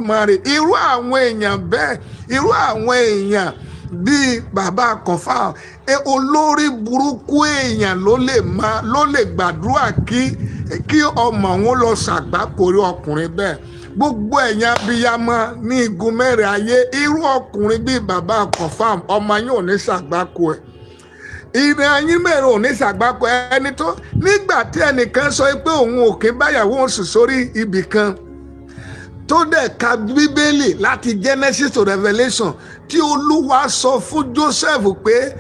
Olódùmarè. Irú àwọn èèyàn bẹ́ẹ̀, irú àwọn èèyàn bíi bàbá Confam, olórí burúkú èèyàn ló lè máa ló lè gbàdúrà kí ọmọ òun lọ ṣàgbákòrí ọkùnrin bẹ́ẹ̀. Gbogbo ẹ̀yin abiyamọ ní igun mẹ́rin ayé, irú ọkùnrin bíi bàbá Confam, ọmọ yín ò ní ṣàgbákò ẹ̀, ìrìn ayín mẹ́rin ò ní ṣàgbákò ẹni tó nígbà tí ẹnìkan sọ pé òun ò kí báyàwó òun sùn sórí ibì kan, tó dẹ̀ ka Bíbélì láti Genesis to Revelation, tí Olúwa sọ fún Joseph pé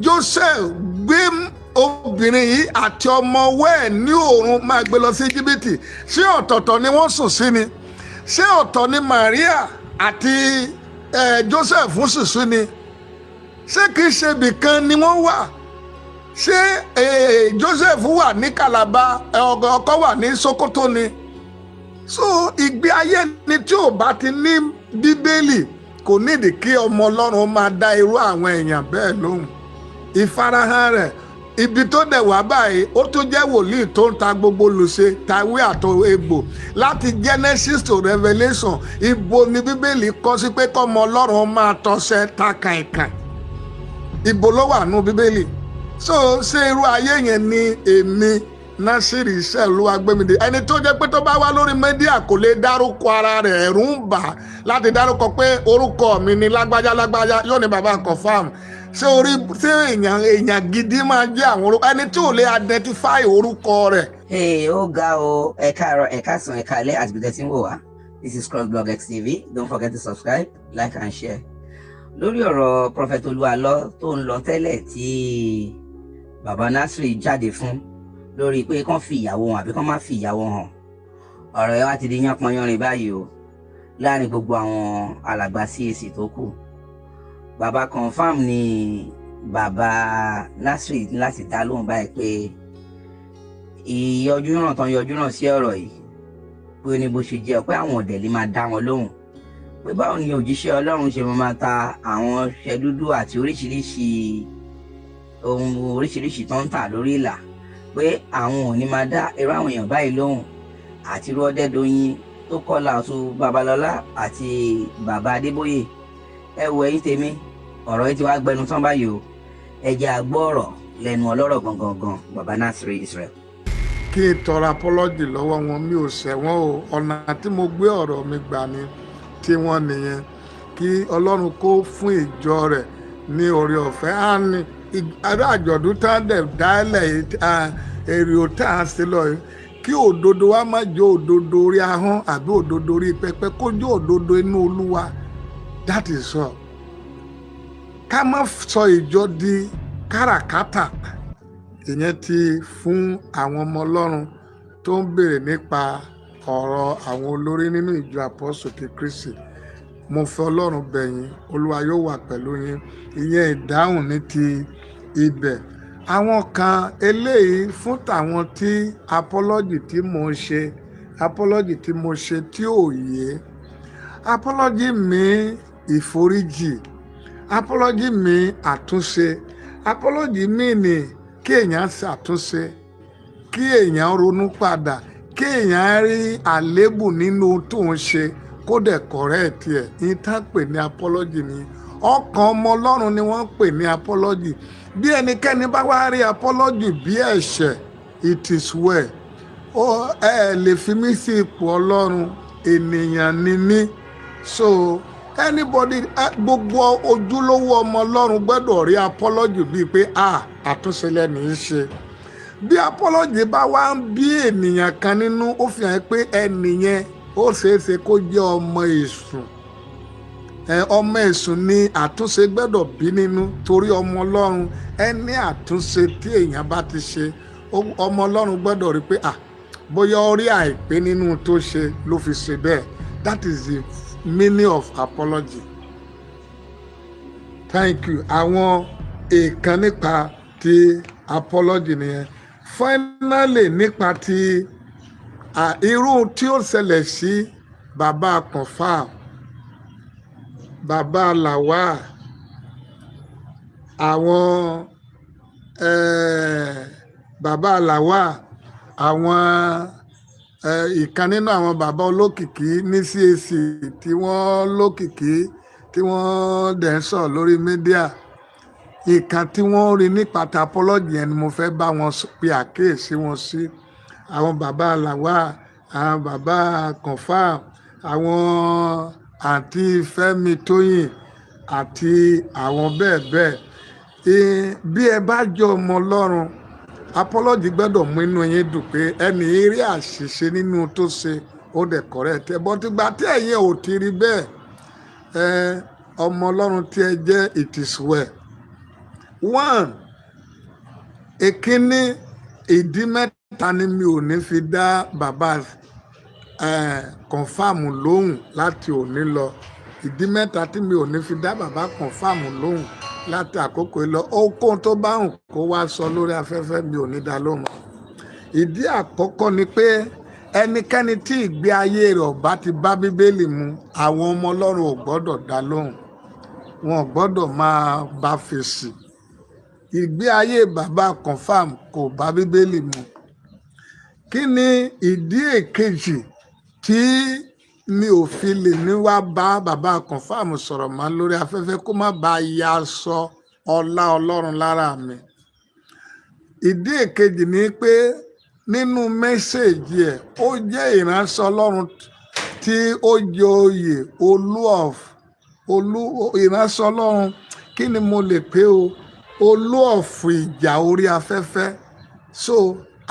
Joseph, gbé obìnrin yìí àti ọmọ ọwọ́ ẹ̀ ní òrun, máa gbé lọ sí Íjíbítì. Ṣé ọ̀tọ̀ọ̀tọ̀ ni wọ́n sùn sí ni? Ṣé ọ̀tọ̀ ni Maria àti Joseph sùn sí ni? Ṣé kìí ṣe ibìkan ni wọ́n wà? Ṣé Joseph wà ní Calabar, ọkọ wà ní Sokoto ni? So ìgbé ayé ni tí ò bá ti ní Bíbélì, kò nídìí kí ọmọ Ọlọ́run máa dá irú àwọn èèyàn bẹ́ẹ̀ lóhùn. Ìfarahàn rẹ̀, ibi tó dẹ̀ wá báyìí, ó tún jẹ́ wòlíì tó ń ta gbogbo lùṣe tàwé àtọ egbò láti Genesis to Revelation. Ibo ni Bíbélì kọ sí pé kọ́mọ Ọlọ́run máa tọṣẹ ta kàìnkàìn? Ibo ló wà nù Bíbélì? So ṣé irú ayé yẹn ni èmi, Násìrì iṣẹ́ Olúwagbémidé, ẹni tó jẹ́ pé tó bá wá lórí media, kò lè dárúkọ ara rẹ̀, ẹ̀rù ń bà á láti dárúkọ pé orúkọ mi ni lágbájá lágbájá, yóò ní bàbá Confam? Ṣé orí ṣé èèyàn gidi máa jẹ́ àwọn orúkọ ẹni tí ò lè identify orúkọ rẹ̀? Hey, ó ga o. Ẹ káàárọ̀, ẹ káàsán, ẹ káalẹ́ àti gbẹdẹ tí ń wò wá. This is Crossblog XTV. Don't forget to subscribe, like and share. Lórí ọ̀rọ̀ Prophet Olúalọ tó ń lọ tẹ́lẹ̀ tí bàbá Nasiri jáde fún lórí pé kán fi ìyàwó hàn àbí kán má fi ìyàwó hàn, ọ̀rọ̀ yẹn wá ti di yánpọnyánrin báyìí o láàrin gbogbo àwọn alàgbà CAC tó kù. Bàbá Confam ni bàbá Nasiri láti dá lóhùn báyìí pé ìyọjú náà tán yọjú náà sí ọ̀rọ̀ yìí, pé ní bó ṣe jẹ́ pé àwọn ọ̀dẹ̀ lè máa dá wọn lóhùn, pé báwo ni òjíṣẹ́ Ọlọ́run ṣe máa ta àwọn ọṣẹ dúdú àti oríṣiríṣi ohun oríṣiríṣi tó ń tà lórí ìlà, pé àwọn ò ní máa dá irú àwọn èèyàn báyìí lóhùn, àti irú Ọdẹ́dọ̀yìn tó kọlà ọ̀tún Babalọ́lá àti bàbá Adébóyè. Ẹ wo, ẹ̀yin tèmi, ọ̀rọ̀ yìí ti wá gbẹnu tán báyìí o. Ẹ jẹ́ a gbọ́ ọ̀rọ̀ lẹ́nu ọlọ́rọ̀ gangan gan, bàbá Nasiri Israel. Kí n tọrọ apology lọ́wọ́ wọn, mi ò ṣẹ̀wọ̀n o. Ọ̀nà tí mo gbé ọ̀rọ̀ mi gbà ni tí wọ́n nìyẹn. Kí Ọlọ́run kó fún ìjọ rẹ̀ ní oore ọ̀fẹ́. Á ní ará àjọ̀dún tá a dẹ̀ dálẹ̀, èrè ò tá a ṣe lọ yìí, kí òdodo wa má jẹ́ òdodo orí ahọ́n àbí òdodo orí pẹpẹ, kó jẹ́ òdodo inú Olúwa. That is all. Ká má sọ ìjọ di káràkátà. Ìyẹn ti fún àwọn ọmọ Ọlọ́run tó ń béèrè nípa ọ̀rọ̀ àwọn olórí nínú ìjọ Àpọ́sù ti Kristi. Mo fẹ́ Ọlọ́run bẹ̀ yín, Olúwa yóò wà pẹ̀lú yín. Ìyẹn ìdáhùn ní ti ibẹ̀. Àwọn kan eléyìí fún tàwọn tí apology tí mo ń ṣe, apology tí mo ṣe tí ò yé. Apology mi, ìforíjì. Apology mi, àtúnṣe. Apology mi ni kí èèyàn ṣàtúnṣe, kí èèyàn ronú padà, kí èèyàn rí àléébù nínú tó ń ṣe, kó dẹ̀ correct ẹ̀. Ní tá pè ní apology ni ọkàn ọmọ Ọlọ́run ni wọ́n pè ní apology. Bí ẹnikẹ́ni bá wá rí apology bí ẹ̀ṣẹ̀, it is well. Ó ẹ lè fi mí sí ipò Ọlọ́run, ènìyàn ni mí. So anybody, gbogbo ojúlówó ọmọ Ọlọ́run gbọ́dọ̀ rí apology bíi pé a àtúnṣe lẹ́nu í ṣe. Bí apology bá wá ń bí ènìyàn kan nínú, ó fi hàn pé ẹnìyẹn ó ṣeé ṣe kó jẹ́ ọmọ èṣù. Ọmọ èṣù ni àtúnṣe gbọ́dọ̀ bí nínú, torí ọmọ Ọlọ́run, ẹni àtúnṣe tí èèyàn bá ti ṣe, ọmọ Ọlọ́run gbọ́dọ̀ rí pé, ah, bóyá ó rí àìpé nínú tó ṣe ló fi ṣe bẹ́ẹ̀. That is the meaning of apology. Thank you. Àwọn èèkàn nípa ti apology nìyẹn. Finally, nípa ti irú tí ó ṣẹlẹ̀ sí bàbá Confam, bàbá Lawal, àwọn bàbá Lawal, àwọn Ìkan nínú àwọn bàbá olókìkí ní CAC tí wọ́n lókìkí, tí wọ́n dẹ̀ ń sọ̀rọ̀ lórí media, ìkan tí wọ́n rí nípa ti apology yẹn ni mo fẹ́ bá wọn pe àkíyèsí wọn sí. Àwọn bàbá làwà, àwọn bàbá Confam, àwọn àǹtí Fẹ́mi Tóyìn àti àwọn bẹ́ẹ̀ bẹ́ẹ̀. Bí ẹ bá jọ ọmọ Ọlọ́run, apology gbọ́dọ̀ mú inú yín dùn pé ẹni rí àṣìṣe nínú tó ṣe, ó dẹ̀ correct ẹ. But ìgbà tí ẹ̀yin ò ti rí bẹ́ẹ̀, ẹ ọmọ Ọlọ́run tí ẹ jẹ́, it is well. One, èkíní, ìdí mẹ́ta ni mi ò ní fi dá bàbá Confam lóhùn láti òní lọ. Ìdí mẹ́ta tí mi ò ní fi dá bàbá Confam lóhùn láti àkókò yìí lọ, ohunkóhun tó bá hùn kó wá sọ lórí afẹ́fẹ́, mi ò ní dá lóhùn mọ́. Ìdí àkọ́kọ́ ni pé ẹnikẹ́ni tí ìgbé ayé rẹ̀ ò bá ti bá Bíbélì mu, àwọn ọmọ Ọlọ́run ò gbọ́dọ̀ dá lóhùn, wọn ò gbọ́dọ̀ máa bá fèsì. Ìgbé ayé bàbá Confam kò bá Bíbélì mu. Kí ni ìdí èkejì tí mi ò fi lè ní wá bá bàbá Confam sọ̀rọ̀ mọ́ lórí afẹ́fẹ́? Kó má bàa ya aṣọ ọlá Ọlọ́run lára mi. Ìdí èkejì ni pé nínú message ẹ̀, ó jẹ́ ìránṣẹ́ Ọlọ́run tí ó jẹ oyè olú of olú ìránṣẹ́ Ọlọ́run. Kí ni mo lè pè o? Olú of ìjà orí afẹ́fẹ́. So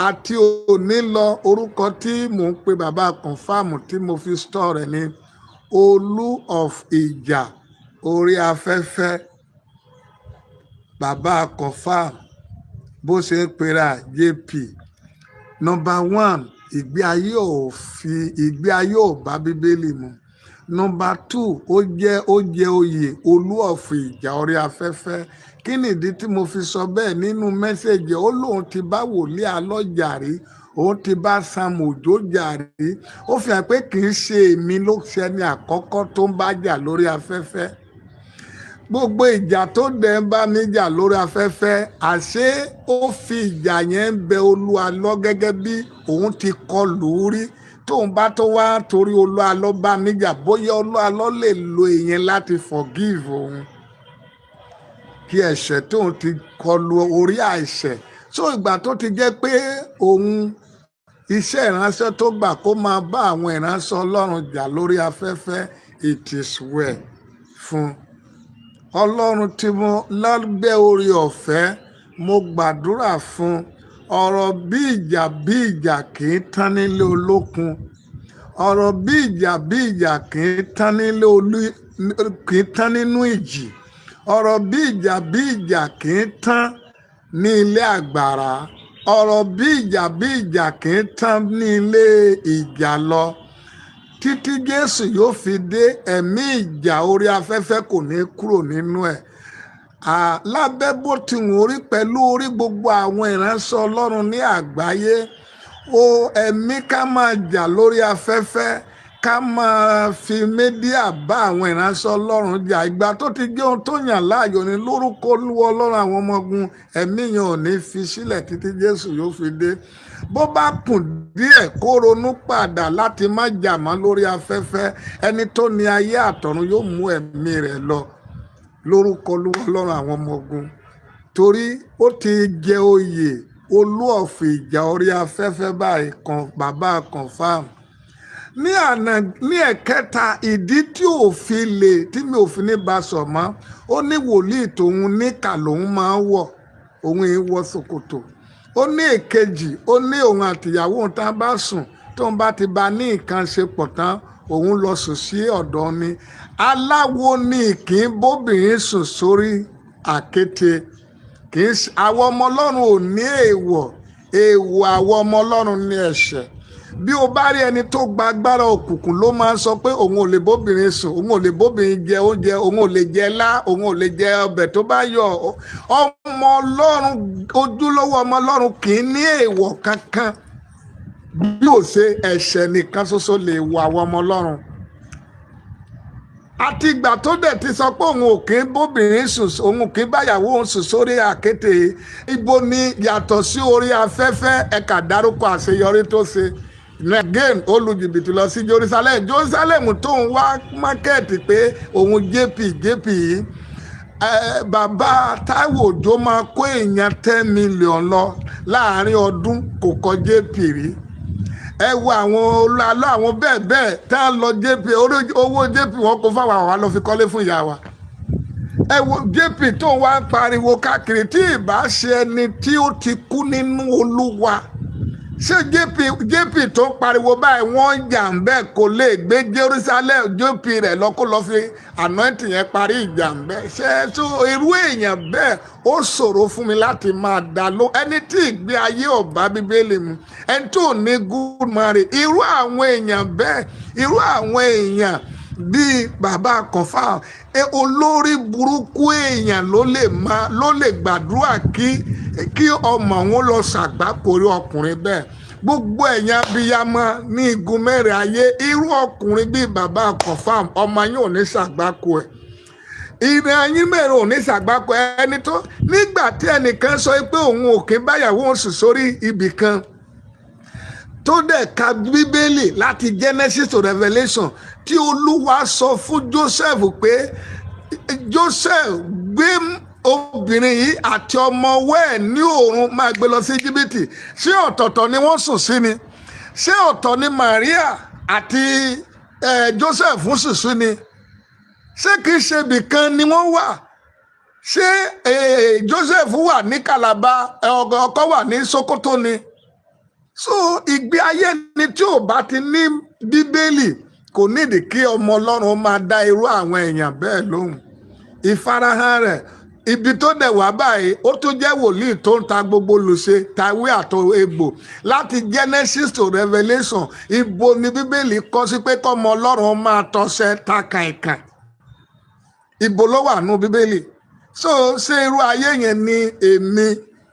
àti òní lọ, orúkọ tí mò ń pe bàbá Confam tí mo fi store rẹ̀ ní olú of ìjà orí afẹ́fẹ́. Bàbá Confam, bó ṣe ń pera JP, number one, ìgbé ayé ò fi ìgbé ayé ò bá Bíbélì mu. Number two, ó jẹ́ oyè olú of ìjà orí afẹ́fẹ́. Kí nìdí tí mo fi sọ bẹ́ẹ̀? Nínú message, ó lóun ti bá wòlíì alọ́jà rí, òun ti bá Sam Òjó jà rí. Ó fi hàn pé kì í ṣe èmi ló ṣe ní àkọ́kọ́ tó ń bá jà lórí afẹ́fẹ́. Gbogbo ìjà tó dẹ̀ ń bá mi jà lórí afẹ́fẹ́, àṣé ó fi ìjà yẹn ń bẹ Olúwa lọ gẹ́gẹ́ bí òun ti kọlù ú rí. Tóun bá tó wá torí Olúwa lọ bá mi jà, bóyá Olúwa lọ lè lo ìyẹn láti forgive òun kí ẹ̀ṣẹ̀ tóun ti kọlu orí àìṣẹ̀. So ìgbà tó ti jẹ́ pé òun iṣẹ́ ìránṣẹ́ tó gbà kó máa bá àwọn ìránṣẹ́ Ọlọ́run jà lórí afẹ́fẹ́, it is well fún Ọlọ́run tí mo lábẹ́ orí ọ̀fẹ́. Mo gbàdúrà fún ọ̀rọ̀ bí ìjà bí ìjà kì í tán nílé olókun, ọ̀rọ̀ bí ìjà bí ìjà kì í tán nílé olú, kì í tán nínú ìjì, ọ̀rọ̀ bí ìjà bí ìjà kì í tán ní ilé àgbàrá, ọ̀rọ̀ bí ìjà bí ìjà kì í tán ní ilé ìjà lọ títí Jésù yóò fi dé. Ẹ̀mí ìjà orí afẹ́fẹ́ kò ní kúrò nínú ẹ̀. Lábẹ́ bó ti wù orí pẹ̀lú orí gbogbo àwọn ìránṣẹ́ Ọlọ́run ní àgbáyé o, ẹ̀mí ká máa jà lórí afẹ́fẹ́, ká máa fi media bá àwọn ìránṣẹ́ Ọlọ́run jà, ìgbà tó ti jẹ́ ohun tó yàn láàyò ní, lórúkọ Olúwa Ọlọ́run àwọn ọmọ ogun, ẹ̀mí yẹn ò ní fi sílẹ̀ títí Jésù yóò fi dé. Bó bá kùn díẹ̀ kó ronú padà láti má jà mọ́ lórí afẹ́fẹ́, ẹni tó ní ayé àtọ̀run yóò mú ẹ̀mí rẹ̀ lọ lórúkọ Olúwa Ọlọ́run àwọn ọmọ ogun, torí ó ti jẹ oyè olú of ìjà orí afẹ́fẹ́ báyìí kan bàbá Confam. Ní àná, ní ẹ̀kẹta, ìdí tí ò fi lè tí mi ò fi ní bá sọ mọ́, ó ní wòlíì tòun níkà lòun máa ń wọ̀, òun yìí wọ ṣòkòtò. Ó ní èkejì, ó ní òun àtìyàwó òun tá a bá sùn, tóun bá ti bá ní nǹkan ṣe pọ̀ tán, òun lọ sùn sí ọ̀dọ̀ ni. Aláwo ni, kì í bóbìnrin sùn sórí àkéte. Kì í ṣe àwọn ọmọ Ọlọ́run ò ní èèwọ̀. Èèwọ̀ àwọn ọmọ Ọlọ́run ní ẹ̀ṣẹ̀. Bí o bá rí ẹni tó gba agbára òkùnkùn ló máa ń sọ pé òun ò lè bóbìnrin sùn, òun ò lè bóbìnrin jẹ oúnjẹ, òun ò lè jẹ lá, òun ò lè jẹ ọbẹ̀ tó bá yọ. Ọmọ Ọlọ́run, ojúlówó ọmọ Ọlọ́run kì í ní èèwọ̀ kankan bí ò ṣe ẹ̀ṣẹ̀ nìkan ṣoṣo lè wọ àwọn ọmọ Ọlọ́run. Àti ìgbà tó dẹ̀ ti sọ pé òun ò kí ń bóbìnrin sùn, òun ò kí ń báyàwó òun sùn sórí àkéte, ibo ni yàtọ̀ sí orí afẹ́fẹ́? Ẹ̀ka dárúkọ àṣeyọrí tó ṣe. Again, ó lu jìbìtì lọ sí Jerusalem. Jerusalem tó ń wá market pé òun JP JP yìí, bàbá Táíwò Òjó máa kó èèyàn 10 million lọ láàrin ọdún, kò kọ JP rí. Ẹ wo àwọn olùlọ, àwọn bẹ́ẹ̀ bẹ́ẹ̀ tá a lọ JP, owó JP wọn kó fáwọn, àwa lọ fi kọ́lé fún ìyá wa. Ẹ wo JP tó ń wá pariwo káàkiri, tí ìbá ṣe ẹni tí ó ti kú nínú Olúwa, ṣé JP JP tó ń pariwo báyìí, wọ́n jà ń bẹ́ẹ̀, kò lè gbé Jerusalem JP rẹ̀ lọ kó lọ fi anointing yẹn parí ìjà ń bẹ́ẹ̀? Ṣé tó irú èèyàn bẹ́ẹ̀, ó ṣòro fún mi láti máa dá ló ẹni tí ìgbé ayé ọba Bíbélì mu, ẹni tó ní good marriage, irú àwọn èèyàn bẹ́ẹ̀, irú àwọn èèyàn bíi bàbá kọfà, olórí burúkú èèyàn ló lè máa ló lè gbàdúrà kí ọmọ òun lọ ṣàgbákòrí ọkùnrin bẹ́ẹ̀. Gbogbo ẹ̀yin abiyamọ ní igun mẹ́rin ayé, irú ọkùnrin bíi bàbá confam, ọmọ yín ò ní ṣàgbákò ẹ̀, ìrìn ayín mẹ́rin ò ní ṣàgbákò ẹ̀. Ẹni tó nígbà tí ẹnìkan sọ pé òun ò kí báyàwó òun sùn sórí ibì kan, tó dẹ̀ ka Bíbélì láti Genesis to Revelation, tí Olúwa sọ fún Joseph pé Joseph, gbé obìnrin yìí àti ọmọ ọwọ́ ẹ̀ ní òrun, máa gbé lọ sí Íjíbítì. Ṣé ọ̀tọ̀ọ̀tọ̀ ni wọ́n sùn sí ni? Ṣé ọ̀tọ̀ ni Maria àti Joseph ń sùn sí ni? Ṣé kìí ṣe ibìkan ni wọ́n wà? Ṣé Joseph wà ní Calabar, ọkọ wà ní Sokoto ni? So ìgbé ayé ni tí ò bá ti ní Bíbélì, kò nídìí kí ọmọ Ọlọ́run máa dá irú àwọn èèyàn bẹ́ẹ̀ lóhùn. Ìfarahàn rẹ̀, ibi tó dẹ̀ wá báyìí, ó tún jẹ́ wòlíì tó ń ta gbogbo lùṣe tàwé àtọ egbò láti Genesis to Revelation. Ibo ni Bíbélì kọ sí pé kọ́mọ Ọlọ́run máa tọṣẹ ta kàìnkàn? Ibo ló wà nù Bíbélì? So ṣé irú ayé yẹn ni èmi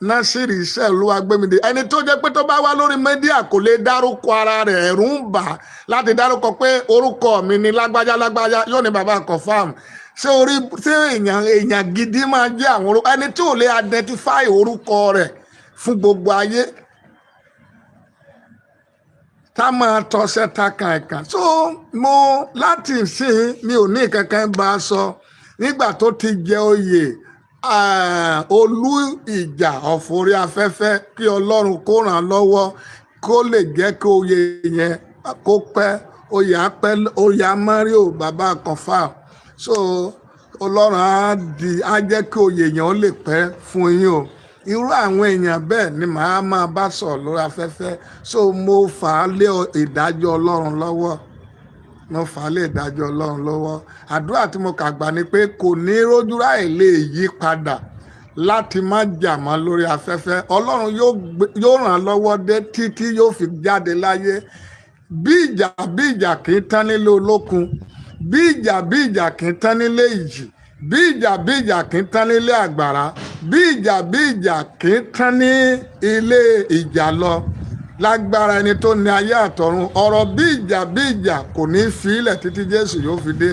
Násìrì iṣẹ́ Olúwagbémidé, ẹni tó jẹ́ pé tó bá wá lórí media, kò lè dárúkọ ara rẹ̀, ẹ̀rù ń bà á láti dárúkọ pé orúkọ mi ni lágbájá lágbájá, yóò ní bàbá confam. Ṣé orí ṣé èèyàn gidi máa jẹ́ àwọn orúkọ ẹni tí ò lè identify orúkọ rẹ̀ fún gbogbo ayé, tá máa tọ́sẹ̀ ta kàìnkàn? So mo láti ìsìn, mi ò ní kankan bá a sọ nígbà tó ti jẹ oyè olú ìjà ọ̀fọ̀rí afẹ́fẹ́. Kí Ọlọ́run kó ràn án lọ́wọ́, kó lè jẹ́ kí oyè yẹn kó pẹ́, oyè apẹ́, oyè amárí ò bàbá confam. So Ọlọ́run á jẹ́ kí oyè yẹn ó lè pẹ́ fún yín o. Irú àwọn èèyàn bẹ́ẹ̀ ni màá máa bá sọ̀rọ̀ lórí afẹ́fẹ́. So mo fà á lé ìdájọ́ Ọlọ́run lọ́wọ́, mo fà á lé ìdájọ́ Ọlọ́run lọ́wọ́. Àdúrà tí mo kà gbà ni pé kò ní rójú ráì lè yí padà láti má jà mọ́ lórí afẹ́fẹ́. Ọlọ́run yóò ràn án lọ́wọ́ dé títí yóò fi jáde láyé. Bí ìjà bí ìjà kì í tán nílé olókun, bí ìjà bí ìjà kì í tán nílé ìjì, bí ìjà bí ìjà kì í tán nílé àgbàrá, bí ìjà bí ìjà kì í tán ní ilé ìjà lọ, lágbára ẹni tó ní ayé àtọ̀run, ọ̀rọ̀ bí ìjà bí ìjà kò ní fi ilẹ̀ títí Jésù yóò fi dé.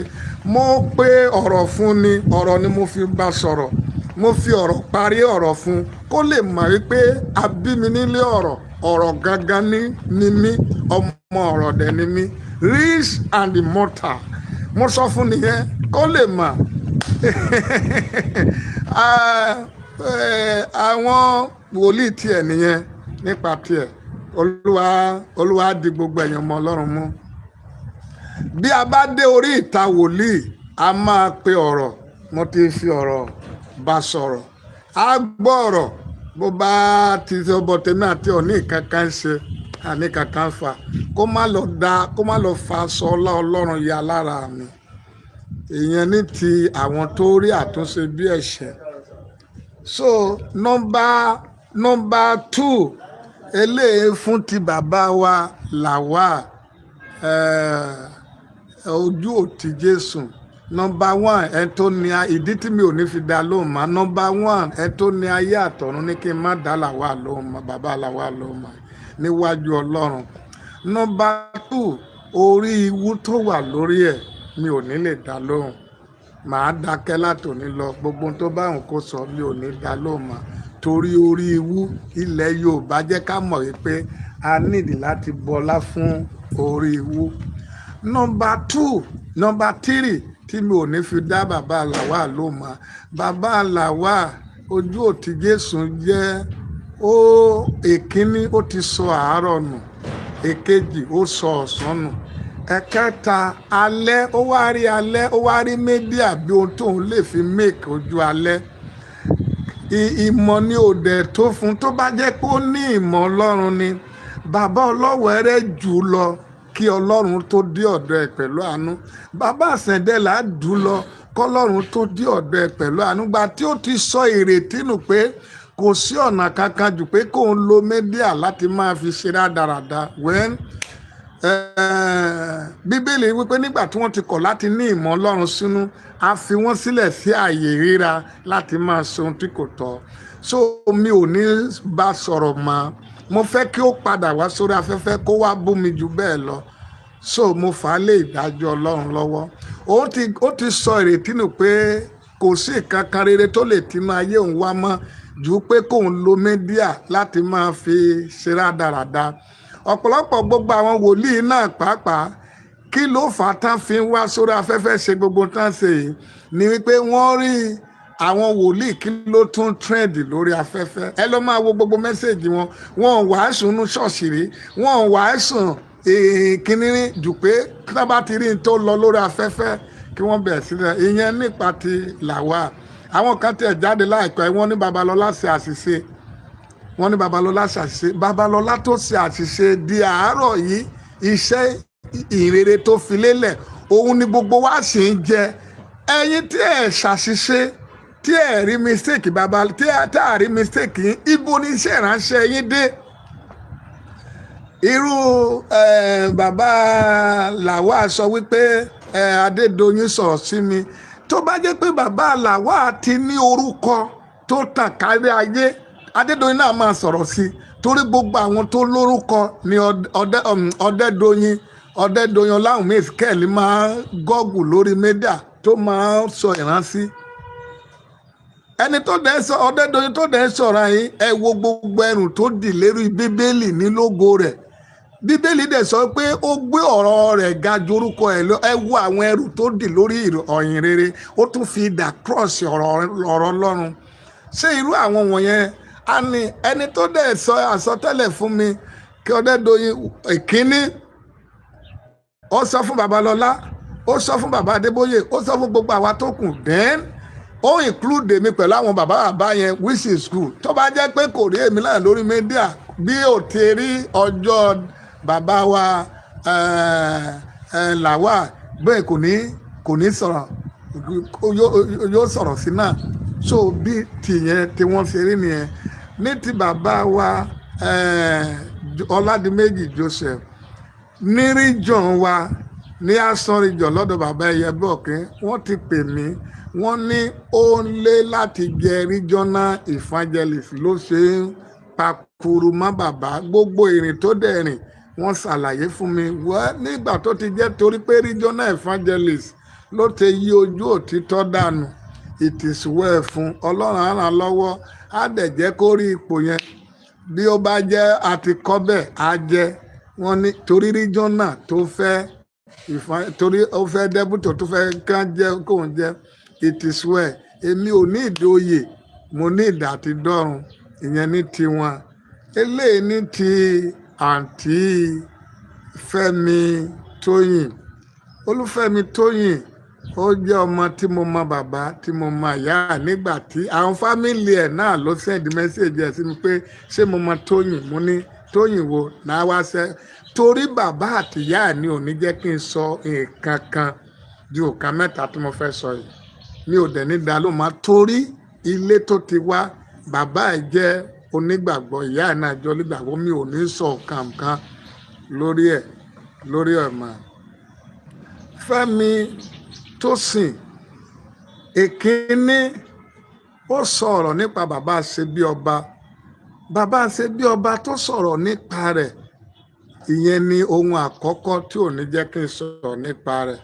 Mo pé ọ̀rọ̀ fún ni, ọ̀rọ̀ ni mo fi bá sọ̀rọ̀, mo fi ọ̀rọ̀ parí ọ̀rọ̀ fún kó lè mọ̀ wípé a bí mi nílé ọ̀rọ̀, ọ̀rọ̀ gangan ní mí, ọmọ ọ̀rọ̀ dẹ̀ ni mí, rich and immortal. Mo sọ fún nìyẹn kó lè mọ̀. Àwọn wòlíì tiẹ̀ nìyẹn nípa tiẹ̀. Olúwa, Olúwa di gbogbo ẹ̀yàn ọmọ Ọlọ́run mú. Bí a bá dé orí ìta wòlíì, a máa pe ọ̀rọ̀. Mo ti fi ọ̀rọ̀ bá sọ̀rọ̀, a gbọ́ ọ̀rọ̀. Bó bá ti sọ bọ́, tèmi àti òní kankan ṣe àní kankan fà, kó má lọ da, kó má lọ fa aṣọ ọlá Ọlọ́run ya lára mi. Ìyẹn ní ti àwọn tó rí àtúnṣe bí ẹ̀ṣẹ̀. So number two, eléyìí fún ti bàbá wa làwà ojú òtí Jésù. Number one, ẹ tó ní ìdí tí mi ò ní fi dá lóhùn mọ́. Number one, ẹ tó ní ayé àtọ̀run ní kí n má dá làwà lóhùn mọ́, bàbá làwà lóhùn mọ́ níwájú Ọlọ́run. Number two, orí iwu tó wà lórí ẹ̀, mi ò ní lè dá lóhùn. Màá dákẹ́ látòní lọ. Gbogbo ohun tó bá òun kó sọ, mi ò ní dá lóhùn mọ́, torí orí iwu ilẹ̀ Yorùbá jẹ́ ká mọ̀ wípé A nídìí láti bọlá fún orí ìwú. Number two, number three tí mi ò ní fi dá bàbá Lawal ló mọ̀, bàbá Lawal, ojú òtí Jésù jẹ́. Ó èkíní, ó ti sọ àárọ̀ nù. Èkejì, ó sọ ọ̀sán nù. Ẹ̀kẹta, alẹ́. Ó wá rí alẹ́, ó wá rí media bí ohun tóun lè fi make ojú alẹ́. Ìmọ̀ ni ò dẹ̀ tó fún. Tó bá jẹ́ pé ó ní ìmọ̀ Ọlọ́run ni, bàbá Ọlọ́wẹ̀rẹ̀ jù lọ kí Ọlọ́run tó dé ọ̀dọ̀ ẹ̀ pẹ̀lú àánú. Bàbá Àsẹ̀ndẹ̀là jù lọ kọ́lọ́run tó dé ọ̀dọ̀ ẹ̀ pẹ̀lú àánú. Gba tí ó ti sọ ìrètí nù pé kò sí ọ̀nà kankan jù pé kóun lo media láti máa fi ṣe rádaràda. Wẹ́n, Bíbélì wípé nígbà tí wọ́n ti kọ̀ láti ní ìmọ̀ Ọlọ́run sínú, a fi wọ́n sílẹ̀ sí ààyè ríra láti máa ṣe ohun tí kò tọ́. So mi ò ní bá sọ̀rọ̀ mọ́. Mo fẹ́ kí ó padà wá sórí afẹ́fẹ́ kó wá bú mi jù bẹ́ẹ̀ lọ. So mo fà á lé ìdájọ́ Ọlọ́run lọ́wọ́. Ó ti sọ ìrètí nù pé kò sí nǹkan kan rere tó lè tinú ayé òun wá mọ́ ju pé kóun lo media láti máa fi ṣe rádaràda. Ọ̀pọ̀lọpọ̀ gbogbo àwọn wòlíì náà pàápàá, kí ló fà á tán fi ń wá sórí afẹ́fẹ́ ṣe gbogbo tán ṣe yìí? Ni wípé wọ́n rí àwọn wòlíì, kí ló tún trend lórí afẹ́fẹ́? Ẹ lọ máa wo gbogbo message wọn. Wọn ò wàásù nínú ṣọ́ọ̀ṣì rí, wọn ò wàásù kínní jù pé tí wọ́n bá ti rí n tó lọ lórí afẹ́fẹ́, kí wọ́n bẹ̀rẹ̀ sílẹ̀. Ìyẹn nípa ti Lawal. Àwọn kan tiẹ̀ jáde láìpẹ́, wọ́n ní Babalọ́lá ṣe àṣìṣe. Wọ́n ní Babalọ́lá ṣe àṣìṣe. Babalọ́lá tó ṣe àṣìṣe di àárọ̀ yìí, iṣẹ́ ìrere tó fi lélẹ̀, òun ni gbogbo wa sì ń jẹ. Ẹ̀yin tí ẹ̀ ṣàṣìṣe, tí ẹ̀ rí mistake bàbá, tí ẹ̀ tá a rí mistake yín, ibo ni iṣẹ́ ìránṣẹ́ yín dé? Irú bàbá Lawal sọ wípé Adédoyin sọ̀rọ̀ sí mi. Tó bá jẹ́ pé bàbá Lawal ti ní orúkọ tó tàn kárí ayé, Adédoyin náà máa sọ̀rọ̀ sí i, torí gbogbo àwọn tó lórúkọ ni Ọdẹ́doyin Ọláwùmí Ezekiel máa ń gọ́gùn lórí media tó máa ń sọ ìrántí ẹni tó dẹ̀ sọ. Ọdẹ́doyin tó dẹ̀ sọ̀rọ̀ yìí, ẹ wo gbogbo ẹrù tó dì lérí Bíbélì ní lógo rẹ̀. Bíbélì dẹ̀ sọ pé ó gbé ọ̀rọ̀ rẹ̀ ga ju orúkọ ẹ̀ lọ. Ẹ wo àwọn ẹrù tó dì lórí ọ̀yìn rere, ó tún fi dà cross ọ̀rọ̀ Ọlọ́run. Ṣé irú àwọn wọ̀nyẹn á ní ẹni tó dẹ̀ sọ àsọtẹ́lẹ̀ fún mi kí Ọdẹ́doyin ìkíní? Ó sọ fún Babalọ́lá, ó sọ fún bàbá Adébóyè, ó sọ fún gbogbo àwa tó kù, then ó include èmi pẹ̀lú àwọn bàbá bàbá yẹn, which is good. Tó bá jẹ́ pé kò rí èmi náà lórí media bí ò ti rí ọjọ́ bàbá wa Lawal bẹ́ẹ̀, kò ní sọ̀rọ̀, yóò sọ̀rọ̀ sí náà. So bí tìyẹn tí wọ́n ṣe rí nìyẹn. Ní ti bàbá wa Ọládìméjì Joseph ní region wa, ní asan region lọ́dọ̀ bàbá ẹyẹ bọ̀kín, wọ́n ti pè mí. Wọ́n ní ó ń lé láti jẹ regional evangelist ló ṣe ń pakuru mọ́ bàbá. Gbogbo ìrìn tó dẹ̀ rìn, wọ́n ṣàlàyé fún mi. Wọ́n nígbà tó ti jẹ́ torí pé regional evangelist ló ti yí ojú òtítọ́ dànù, it is well fún. Ọlọ́run á ràn lọ́wọ́, á dẹ̀ jẹ́ kó rí ipò yẹn. Bí ó bá jẹ́ àti kọ́ bẹ́ẹ̀, á jẹ́. Wọ́n ní torí regional tó fẹ́ ìfà, torí ó fẹ́ deputy tó fẹ́ kán jẹ́ kóun jẹ́, it is well. Èmi ò ní ìdí oyè, mo ní ìdí àti dọ́run. Ìyẹn ní tiwọn. Eléyìí ní ti àǹtí Fẹ́mi Tóyìn, Olúfẹ́mi Tóyìn. Ó jẹ́ ọmọ tí mo mọ bàbá, tí mo mọ ìyá. Nígbà tí àwọn family ẹ̀ náà ló send message ẹ̀ sí mi pé ṣé mo mọ Tóyìn, mo ní Tóyìn wo náà wá sẹ́, torí bàbá àtìyá ẹ̀ ní ò ní jẹ́ kí n sọ nǹkan kan ju nǹkan mẹ́ta tí mo fẹ́ sọ yìí. Mi ò dẹ̀ ní dá ló máa, torí ilé tó ti wá, bàbá ẹ̀ jẹ́ onígbàgbọ́, ìyá ẹ̀ náà jẹ́ onígbàgbọ́. Mi ò ní sọ nǹkan kan lórí ẹ̀ mọ́. Fẹ́mi Tósìn, èkínní, ó sọ̀rọ̀ nípa bàbá ṣe bí ọba. Bàbá ṣe bí ọba tó sọ̀rọ̀ nípa rẹ̀, ìyẹn ni ohun àkọ́kọ́ tí ò ní jẹ́ kí n sọ̀rọ̀ nípa rẹ̀.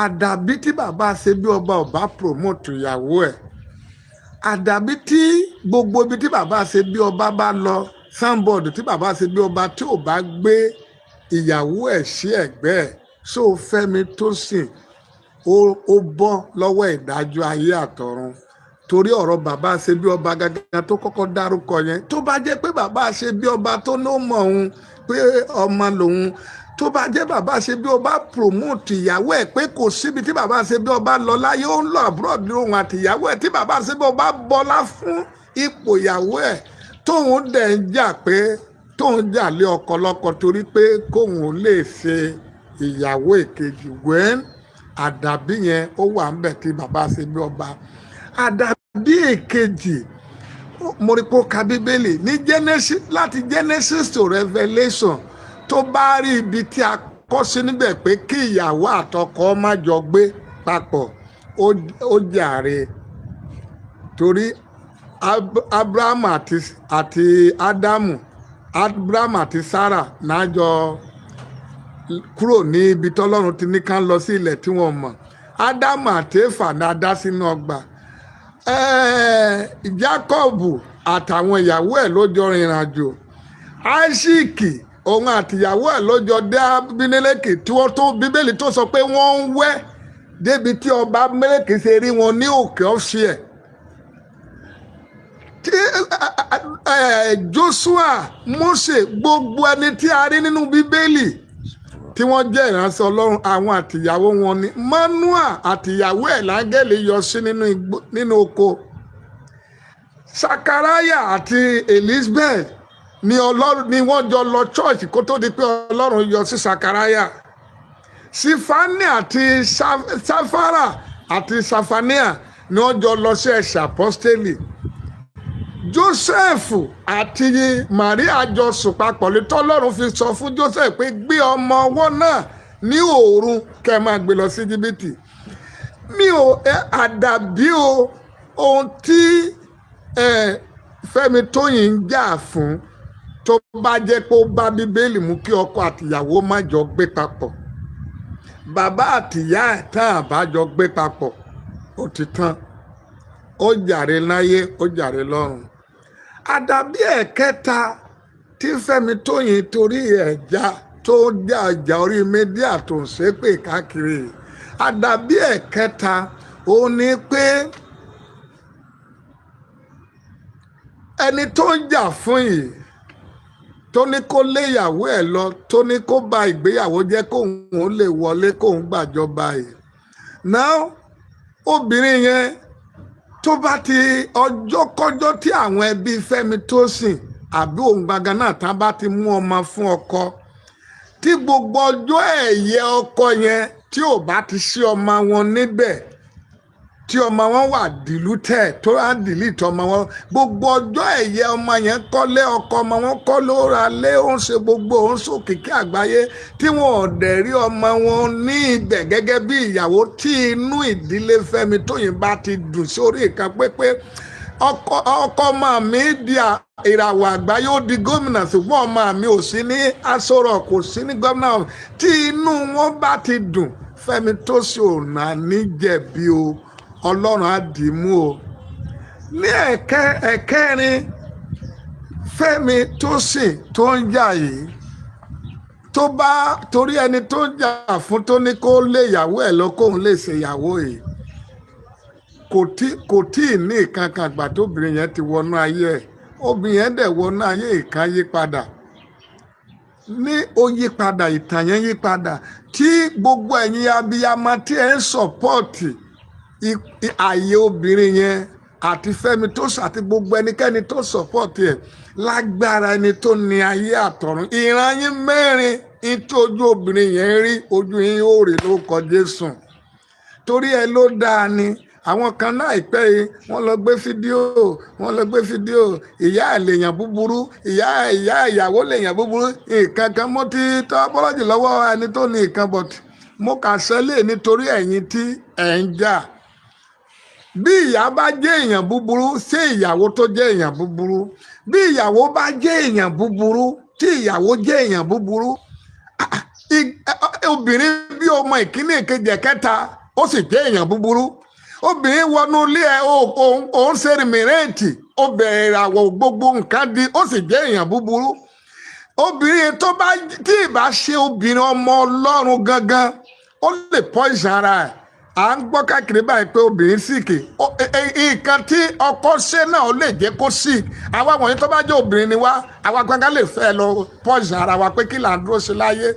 Àdàbí tí bàbá ṣe bí ọba ò bá promote ìyàwó ẹ̀, àdàbí tí gbogbo ibi tí bàbá ṣe bí ọba bá lọ. Soundboard tí bàbá ṣe bí ọba tí ò bá gbé ìyàwó ẹ̀ sí ẹ̀gbẹ́ ẹ̀, so Fẹ́mi Tósìn ó bọ́ lọ́wọ́ ìdájọ́ ayé àtọ̀run, torí ọ̀rọ̀ bàbá ṣe bí ọba gangan tó kọ́kọ́ dárúkọ yẹn, tó bá jẹ́ pé bàbá ṣe bí ọba tó ní ó mọ̀ òun pé ọmọ lòun, tó bá jẹ́ bàbá ṣe bí ọba promote ìyàwó ẹ̀, pé kò síbi tí bàbá ṣe bí ọba lọ láyé, ó ń lọ abroad òun àti ìyàwó ẹ̀, tí bàbá ṣe bí ọba bọlá fún ipò ìyàwó ẹ̀, tóun dẹ̀ ń jà pé tóun jà lé ọkọ lọ́kọ torí pé kóun ò lè ṣe ìyàwó èkejì wẹ́n, àdàbí yẹn ó wà ń bẹ̀ tí bàbá ṣe bí ọba. Àdàbí èkejì, mo rí pé ó ka Bíbélì ní Genesis, láti Genesis to Revelation, tó bá rí ibi tí a kọ́ sí níbẹ̀ pé kí ìyàwó àtọkọ má jọ gbé papọ̀, ó jàre, torí Abraham àti Ádámù, Abraham àti Sarah náà jọ kúrò ní ibi tọ́lọ́run ti ní ká lọ sí ilẹ̀ tí wọ́n mọ̀. Ádámù àti Éfà náà dá sínú ọgbà. Jákọ́bù àtàwọn ìyàwó ẹ̀ ló jọ rìnrìn àjò. Áísíkì, òun àtìyàwó ẹ̀ ló jọ dé Abimeleki, tí wọ́n tó Bíbélì tó sọ pé wọ́n ń wẹ́ débi tí ọba Abimeleki ṣe rí wọn ní òkè ọ̀ṣẹ́ tí Joshua, Mose, gbogbo ẹni tí a rí nínú Bíbélì tí wọ́n jẹ́ ìránṣẹ́ Ọlọ́run, àwọn àtìyàwó wọn ni. Manoa àtìyàwó ẹ̀ láńgẹ́lì yọ sí nínú igbó, nínú oko. Sakaraya àti Elizabeth ni Ọlọ́run ni wọ́n jọ lọ church kó tó di pé Ọlọ́run yọ sí Sakaraya. Sifani àti Safara àti Safania ni wọ́n jọ lọ sí ẹ̀sẹ̀ apọ́stélì. Joseph àti Maria jọ sùn papọ̀ létọ́ Ọlọ́run fi sọ fún Joseph pé gbé ọmọ ọwọ́ náà ní òru kẹ́ ẹ máa gbé lọ sí Íjíbítì. Mi ò àdàbí o, ohun tí Fẹ́mi Tóyìn ń jà fún, tó bá jẹ́ pé ó bá Bíbélì mú kí ọkọ àtìyàwó má jọ gbé papọ̀, bàbá àtìyá ẹ̀ tán àbá jọ gbé papọ̀, ó ti tán, ó jàre láyé, ó jàre lọ́run. Àdàbí ẹ̀kẹta tí Fẹ́mi Tóyìn torí ẹ̀ já tó já ìjà orí media tó ń ṣépè káàkiri, àdàbí ẹ̀kẹta, ó ní pé ẹni tó ń jà fún yìí, tó ní kó léyàwó ẹ̀ lọ, tó ní kó ba ìgbéyàwó jẹ́ kóun ó lè wọlé kóun gbàjọba yìí now, obìnrin yẹn, tó bá ti ọjọ́ kọjọ́ tí àwọn ẹbí Fẹ́mi Tósìn àbí òun gangan náà tá bá ti mú ọmọ fún ọkọ, tí gbogbo ọjọ́ ẹ̀yẹ ọkọ yẹn tí ò bá ti sí ọmọ wọn níbẹ̀, tí ọmọ wọn wà dìlútẹ̀ tó á dìlítẹ̀ ọmọ wọn, gbogbo ọjọ́ ẹ̀yẹ ọmọ yẹn kọ́lé ọkọ ọmọ wọn kọ́ ló ra lé, ó ń ṣe gbogbo, ó ń sòkìkí àgbáyé, tí wọn ò dẹ̀ rí ọmọ wọn ní ibẹ̀ gẹ́gẹ́ bí ìyàwó, tí inú ìdílé Fẹ́mi Tóyìn bá ti dùn sórí ìkan pépé ọkọ ọmọ mi di ìràwọ̀ àgbáyé, ó di gómìnà, ṣùgbọ́n ọmọ mi ò sí ní Aso Rock, kò sí ní gómìnà, tí inú wọn bá ti dùn, Fẹ́mi Tósìn ò náà níjẹ̀bi o, Ọlọ́run á dì í mú o. Ní ẹ̀kẹrin, Fẹ́mi Tósìn tó ń jà yìí, tó bá torí ẹni tó ń jà fún tó ní kó lé ìyàwó ẹ̀ lọ kóun lè ṣe ìyàwó yìí, kò tí ì ní nǹkan kan àgbà tóbìnrin yẹn ti wọnú ayé ẹ̀. Obìnrin yẹn dẹ̀ wọnú ayé, ìkan yí padà ní, ó yí padà, ìtàn yẹn yí padà. Tí gbogbo ẹ̀yin abiyamọ tí ẹ̀ ń support ààyè obìnrin yẹn àti Fẹ́mi Tósìn àti gbogbo ẹnikẹ́ni tó support ẹ̀, lágbára ẹni tó ní ayé àtọ̀run, ìran yín mẹ́rin ní ojú obìnrin yẹn rí, ojú yín yóò rí lórúkọ Jésù. Torí ẹ ló dáa ni àwọn kan láìpẹ́ yìí, wọ́n lọ gbé fídíò, wọ́n lọ gbé fídíò ìyá ẹ̀ lèèyàn búburú, ìyá ìyàwó lèèyàn búburú, nǹkan kan. Mo ti tọ́ apology lọ́wọ́ ẹni tó ní nǹkan, but mo kà sẹ́lẹ̀ nítorí ẹ̀yin tí ẹ̀ ń jà. Bí ìyá bá jẹ́ èèyàn búburú, ṣé ìyàwó tó jẹ́ èèyàn búburú? Bí ìyàwó bá jẹ́ èèyàn búburú, tí ìyàwó jẹ́ èèyàn búburú, obìnrin bí ọmọ ìkíní, ìkejì, ẹ̀kẹta, ó sì jẹ́ èèyàn búburú. Obìnrin wọnú ilé ẹ, òun ṣe rìmìrẹ́ǹtì. Ó bẹ̀rẹ̀ ìràwọ̀, gbogbo nǹkan di, ó sì jẹ́ èèyàn búburú. Obìnrin tó bá tí ì bá ṣe obìnrin ọmọ Ọlọ́run gangan, ó lè poison ara ẹ̀. À ń gbọ́ káàkiri báyìí pé obìnrin sick. Nǹkan tí ọkọ ṣe náà, ó lè jẹ́ kó sick. Àwa wọ̀nyí tó bá jẹ́ obìnrin ni wá, àwa gangan lè fẹ́ lọ poison ara wa pé kí là ń dúró ṣe láyé.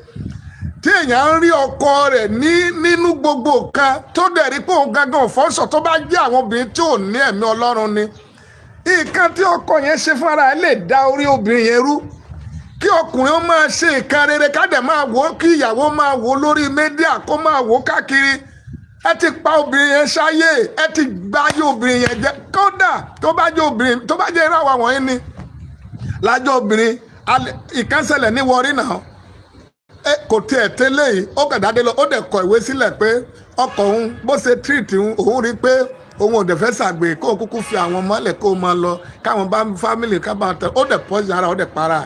Tí èèyàn ń rí ọkọ rẹ̀ ní nínú gbogbo nǹkan, tó dẹ̀ rí pé òun gangan ò fọ́sọ̀, tó bá jẹ́ àwọn obìnrin tí ò ní ẹ̀mí Ọlọ́run ni, nǹkan tí ọkọ yẹn ṣe fún ara ẹ̀ lè dá orí obìnrin yẹn rú. Kí ọkùnrin ó máa ṣe nǹkan rere, ká dẹ̀ máa wò ó, kí ìyàwó máa wò ó lórí media, kó máa wò ó káàkiri, ẹ ti pa obìnrin yẹn ṣáyé, ẹ ti gba ayé obìnrin yẹn jẹ. Kódà tó bá jẹ́ obìnrin, tó bá jẹ́ irú àwa wọ̀nyí ni lájọ́ obìnrin, ìkánṣẹ́lẹ̀ ní Warri náà. Kò tiẹ̀ tẹ́lẹ̀ yìí, ó kàn dáadé lọ, ó dẹ̀ kọ ìwé sílẹ̀ pé ọkọ òun, bó ṣe treat òun, òun rí pé òun ò dẹ̀ fẹ́ ṣàgbé, kó o kúkú fi àwọn mọ́lẹ̀, kó o máa lọ, káwọn bá family ká bá tẹ. Ó dẹ̀ poison ara, ó dẹ̀ para.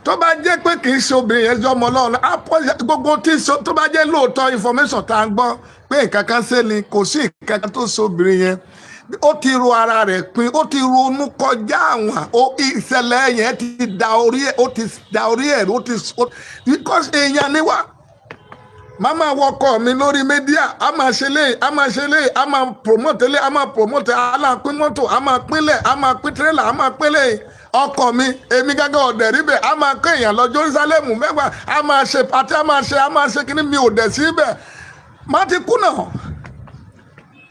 Tó bá jẹ́ pé kì í ṣe obìnrin yẹn jọ́ ọmọ Ọlọ́run, á poison gbogbo tí tó bá jẹ́ lóòótọ́. Information tá a ń gbọ́ pé nǹkan kan ṣe ni, kò sí nǹkan kan tó ṣe obìnrin yẹn. Ó ti ro ara rẹ̀ pin, ó ti ronú kọjá àwọn ó ìṣẹ̀lẹ̀ yẹn ti da orí ẹ̀, ó ti da orí ẹ̀, ó ti because èèyàn ni wá. Má máa wọkọ̀ mi lórí media, a máa ṣe léyìí, a máa ṣe léyìí, a máa promote lé, a máa promote, a máa pín mọ́tò, a máa pínlẹ̀, a máa pín tírélà, a máa pínlẹ̀ ọkọ̀ mi. Èmi gángan ọ̀dẹ̀ rí bẹ̀. A máa kó èèyàn lọ Jerusalem mẹ́wàá, a máa ṣe party, a máa ṣe kíní. Mi ò dẹ̀ sí bẹ̀, má ti kùnà.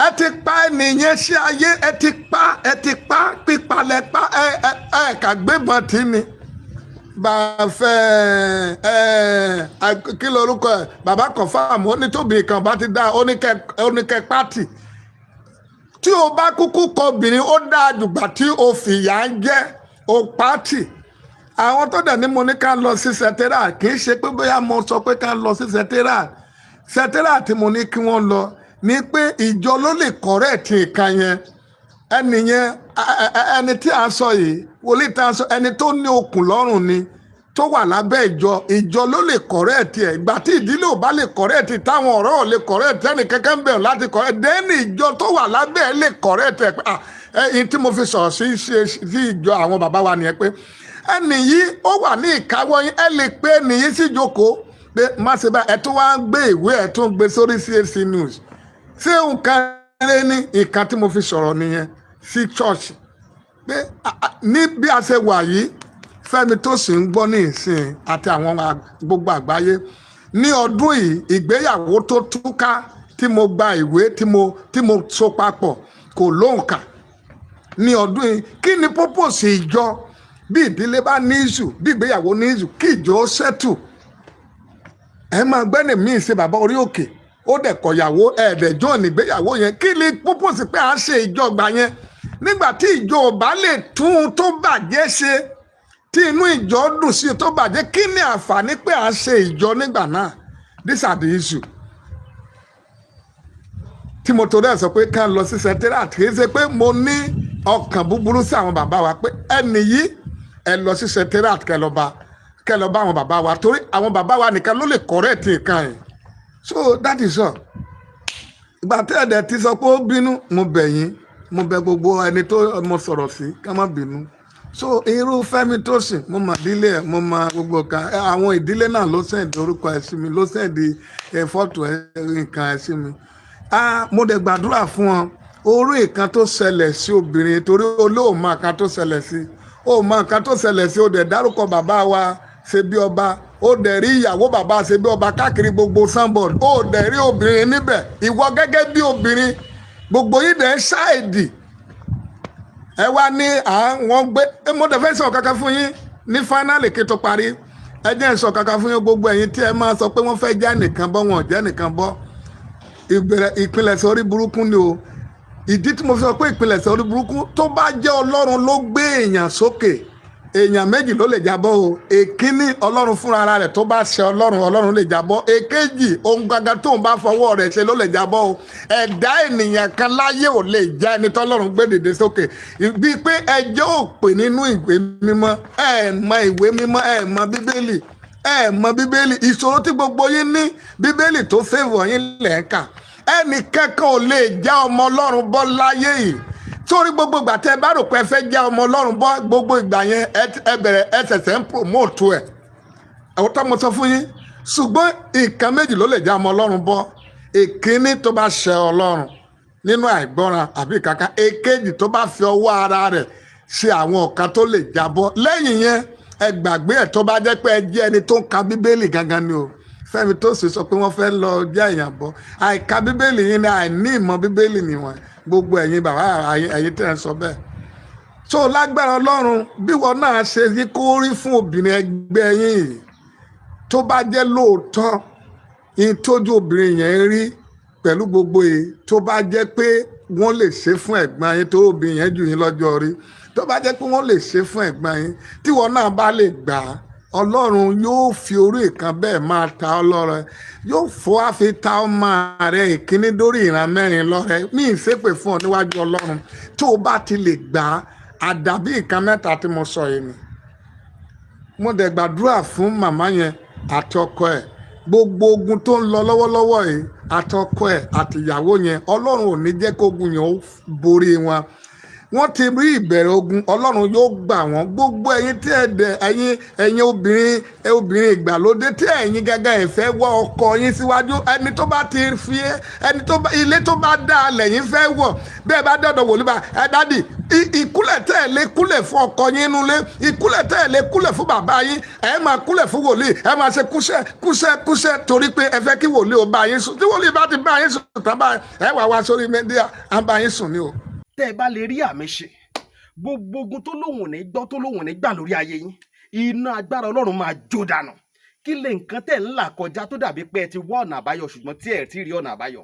Ẹ ti pa ẹnìyẹn sí ayé, ẹ ti pa, ẹ ti pa, pípalẹ̀ pa. Ẹ ẹ ẹ kà gbébọn tì ní bá a fẹ́. Ẹ kí lorúkọ ẹ? Bàbá confam, ó ní tóbi kan bá ti dá, ó ní kẹ pátì. Tí o bá kúkú kọ obìnrin, ó dáa jùgbà tí o fìyà ń jẹ o pátì. Àwọn tó dẹ̀ ní mo ní ká lọ sí secretariat, kì í ṣe pé bóyá mo sọ pé ká lọ sí secretariat. Secretariat tí mo ní kí wọ́n lọ ní pé ìjọ ló lè correct nǹkan yẹn. Ẹni yẹn, ẹni tí a sọ yìí, wòlíì tí a sọ, ẹni tó ní okùn lọ́rùn ni, tó wà lábẹ́ ìjọ. Ìjọ ló lè correct ẹ̀. Ìgbà tí ìdílé ò bá lè correct, táwọn ọ̀rẹ́ ò lè correct, ẹnì kankan ń bẹ̀rù láti correct, dẹ́ni ìjọ tó wà lábẹ́ ẹ̀ lè correct ẹ̀. Pé ẹ̀yìn tí mo fi sọ̀rọ̀ sí sí sí ìjọ àwọn bàbá wa nìyẹn, pé ẹnì yìí, ó wà ní ìkáwọ́ yín. Ẹ lè pé ẹnì yìí sì jókòó pé má ṣe báyìí. Ẹ tún wá ń gbé ìwé, ẹ tún gbé sórí CAC News. Ṣé nǹkan rẹ ní nǹkan tí mo fi sọ̀rọ̀ nìyẹn sí church, pé ní bí a ṣe wà yìí, Fẹ́mi tó sì ń gbọ́ ní ìsìn àti àwọn gbogbo àgbáyé, ní ọdún yìí, ìgbéyàwó tó túká tí mo gba ìwé, tí mo so papọ̀, kò lóǹkà ní ọdún yìí. Kí ni purpose ìjọ? Bí ìdílé bá ní issue, bí ìgbéyàwó ní issue, kí ìjọ ó settle. Ẹ máa gbẹ́ni míì ṣe bàbá orí òkè, ó dẹ̀ kọ̀yàwó, ẹ̀ẹ́dẹ̀jọ́ nígbéyàwó yẹn. Kí ni purpose pé à ń ṣe ìjọba yẹn nígbà tí ìjọ ò bá lè tún un tó bàjẹ́ ṣe, tí inú ìjọ dùn sí tó bàjẹ́? Kí ni àǹfààní pé à ń ṣe ìjọ nígbà náà? These are the issue tí mo torí ẹ̀ sọ pé ká lọ sí secretariat. Kì í ṣe pé mo ní ọkàn búburú sí àwọn bàbá wa, pé ẹnì yìí, ẹ lọ sí secretariat, kẹ lọ bá àwọn bàbá wa, torí àwọn bàbá wa nìkan ló lè correct nǹkan yẹn. So that is all. Ìgbà tí ẹ̀dẹ̀ ti sọ pé ó bínú, mo bẹ̀ yín, mo bẹ̀ gbogbo ẹni tó mo sọ̀rọ̀ sí ká má bínú. So irú Fẹ́mi Tósìn, mo mọ ìdílé ẹ̀, mo mọ gbogbo kan. Àwọn ìdílé náà ló send orúkọ ẹ̀ sí mi, ló send fọ́tò ẹ̀, nǹkan ẹ̀ sí mi. Ah, mo dẹ̀ gbàdúrà fún ọ orí nǹkan tó ṣẹlẹ̀ sí obìnrin, torí olóòmọ nǹkan tó ṣẹlẹ̀ sí, ó mọ nǹkan tó ṣẹlẹ̀ sí. Ó dẹ̀ dárúkọ bàbá wa ṣe bí ọba, ó dẹ̀ rí ìyàwó bàbá ṣe bí ọba káàkiri gbogbo sanbọọdù, ó dẹ̀ rí obìnrin níbẹ̀. Ìwọ gẹ́gẹ́ bí obìnrin, gbogbo yìí dẹ̀ ń ṣáìdì. Ẹ wá ní àwọn gbé. Mo dẹ̀ fẹ́ sọ kankan fún yín ní finally kí n tó parí. Ẹ jẹ́ n sọ kankan fún yín. Gbogbo ẹ̀yin tí ẹ máa sọ pé wọ́n fẹ́ já nìkan bọ́, wọn ò jẹ́ nìkan bọ́. Ìbẹ̀rẹ̀ ìpilẹ̀ṣẹ̀ orí burúkú ni o. Ìdí tí mo fi sọ pé ìpilẹ̀ṣẹ̀ orí burúkú, tó bá jẹ́ Ọlọ́run ló gbé èèyàn sókè, èèyàn méjì ló lè jábọ́ o. Èkíní, Ọlọ́run fúnra ara rẹ̀. Tó bá ṣe Ọlọ́run, Ọlọ́run lè jábọ́. Èkejì, ohun gangan tóun bá fọwọ́ rẹ̀ ṣe ló lè jábọ́ o. Ẹ̀dá ènìyàn kan láyé ò lè já ẹni tọ́lọ́run gbé dìde sókè. Bíi pé ẹjọ́ ò pè nínú ìwé mímọ́, ẹ mọ ìwé mímọ́, ẹ mọ Bíbélì, ẹ mọ Bíbélì. Ìṣòro tí gbogbo yín ní, Bíbélì tó favour yín lẹ̀ ń kà. Ẹnì kankan ò lè já ọmọ Ọlọ́run bọ́ láyé yìí. Sórí gbogbo ìgbà tẹ́ ẹ bá rò pé ẹ fẹ́ já ọmọ Ọlọ́run bọ́, gbogbo ìgbà yẹn ẹ bẹ̀rẹ̀, ẹ ṣẹ̀ṣẹ̀ ń promote ẹ̀. Àwọn tó mo sọ fún yín, ṣùgbọ́n nǹkan méjì ló lè já ọmọ Ọlọ́run bọ́. Èkíní, tó bá ṣẹ Ọlọ́run nínú àìgbọ́ràn àbí kankan. Èkejì, tó bá fi ọwọ́ ara rẹ̀ ṣe àwọn ọ̀kan tó lè jábọ́. Lẹ́yìn yẹn, ẹ gbàgbé ẹ̀. Tó bá jẹ́ pé ẹ jẹ́ ẹni tó ń ka Bíbélì gangan ni o. Fẹ́mi tó sì sọ pé wọ́n fẹ́ lọ jẹ́ èèyàn bọ́, àìka Bíbélì yín ni, àìní ìmọ̀ Bíbélì nìwọ̀n. Gbogbo ẹ̀yin bàbá, ẹ̀yin tẹ̀ ń sọ bẹ́ẹ̀ tó lágbára Ọlọ́run, bí wọn náà ṣe yí kó rí fún obìnrin ẹgbẹ́ yín yìí, tó bá jẹ́ lóòótọ́ yín tójú obìnrin yẹn rí pẹ̀lú gbogbo yìí, tó bá jẹ́ pé wọ́n lè ṣe fún ẹ̀gbọ́n yín, tó obìnrin yẹn jù yín lọ́jọ́ rí, tó bá jẹ́ pé wọ́n lè ṣe fún ẹ̀gbọ́n yín, tí wọn náà bá lè gbà á, Ọlọ́run yóò fi orí ìkan bẹ́ẹ̀ máa ta ọ́ lọ́rẹ, yóò fọ́ àfi ta ọmọ rẹ ìkíní dórí ìran mẹ́rin lọ́rẹ. Mí ì ṣépè fún ọ níwájú Ọlọ́run tó o bá ti lè gbà á. Àdàbí nǹkan mẹ́ta tí mo sọ yìí ni mo dẹ̀ gbàdúrà fún màmá yẹn àtọkọ ẹ̀. Gbogbo ogun tó ń lọ lọ́wọ́lọ́wọ́ yìí, àtọkọ ẹ̀ àtìyàwó yẹn, Ọlọ́run ò ní jẹ́ kógun yẹn ó borí wọn. Wọ́n ti rí ìbẹ̀rẹ̀ ogun, Ọlọ́run yóò gbà wọ́n. Gbogbo ẹ̀yin tí ẹ dẹ̀ ẹ̀yin obìnrin, obìnrin ìgbàlódé tí ẹ̀yin gẹ́gẹ́ ẹ̀ fẹ́ wọ́ ọkọ yín síwájú, ẹni tó bá ti fi ẹni tó bá ilé tó bá dá lẹ́yìn fẹ́ wọ̀ bẹ́ẹ̀, bá dọ̀dọ̀ wòlíì bá ẹ daddy, ìkúlẹ̀ tẹ́ ẹ lé kúlẹ̀ fún ọkọ yín nulẹ̀, ìkúlẹ̀ tẹ́ ẹ lé kúlẹ̀ fún bàbá yín, ẹ máa kúlẹ̀ fún wòlíì, ẹ máa ṣe kúṣẹ́ kúṣẹ́ kúṣẹ́ torí pé ẹ fẹ́ kí wòlíì ó bá yín sùn. Tí wòlíì bá ti bá yín sùn tán báyìí, ẹ wà wá sórí media, à ń bá yín sùn ni o. Tẹ́ ẹ bá lè rí àmì ṣe, gbogbo ogun tó lóhùn ní gbọ́, tó lóhùn ní gbà lórí ayé yín, iná agbára Ọlọ́run máa jó dànù. Kí lè nǹkan tẹ̀ ń là kọjá tó dàbí pé ẹ ti wá ọ̀nà àbáyọ, ṣùgbọ́n tí ẹ ti rí ọ̀nà àbáyọ?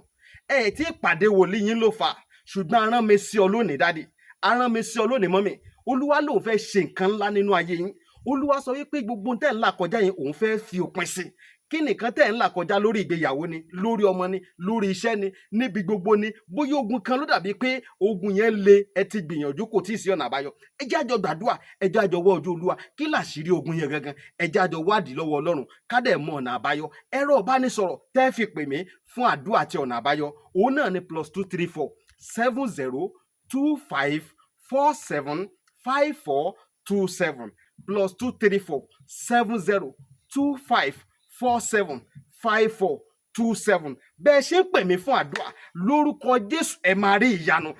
Ẹ ti pàdé wòlíì yín ló fà. Ṣùgbọ́n arán mi sí ọ lónìí, daddy, arán mi sí ọ lónìí, mummy. Olúwa lòun fẹ́ ṣe nǹkan ńlá nínú ayé yín. Olúwa sọ wípé gbogbo tẹ̀ ń là kọjá yẹn, òun fẹ́ fi òpin sí. Kí nìkan tẹ̀ ń là kọjá? Lórí ìgbéyàwó ni, lórí ọmọ ni, lórí iṣẹ́ ni, níbi gbogbo ni. Bóyá ogun kan ló dàbí pé ogun yẹn le, ẹ ti gbìyànjú, kò tí ì sí ọ̀nà àbáyọ. Ẹ jẹ́ àjọ gbàdúrà, ẹ jẹ́ àjọ wọ́ ojú Olúwa. Kí làṣírí ogun yẹn gangan? Ẹ jẹ́ àjọ wádìí lọ́wọ́ Ọlọ́run, ká dẹ̀ mọ ọ̀nà àbáyọ. Ẹ̀rọ ìbánisọ̀rọ̀ tẹ́ fi pè mí fún àdúrà àti ọ̀nà àbáyọ, òun náà ni +234 70 25 47 54 27, +234 70 25 47 54 27. Bẹ́ẹ̀ ṣe ń pè mí fún àdúrà, lórúkọ Jésù, ẹ máa rí ìyanu.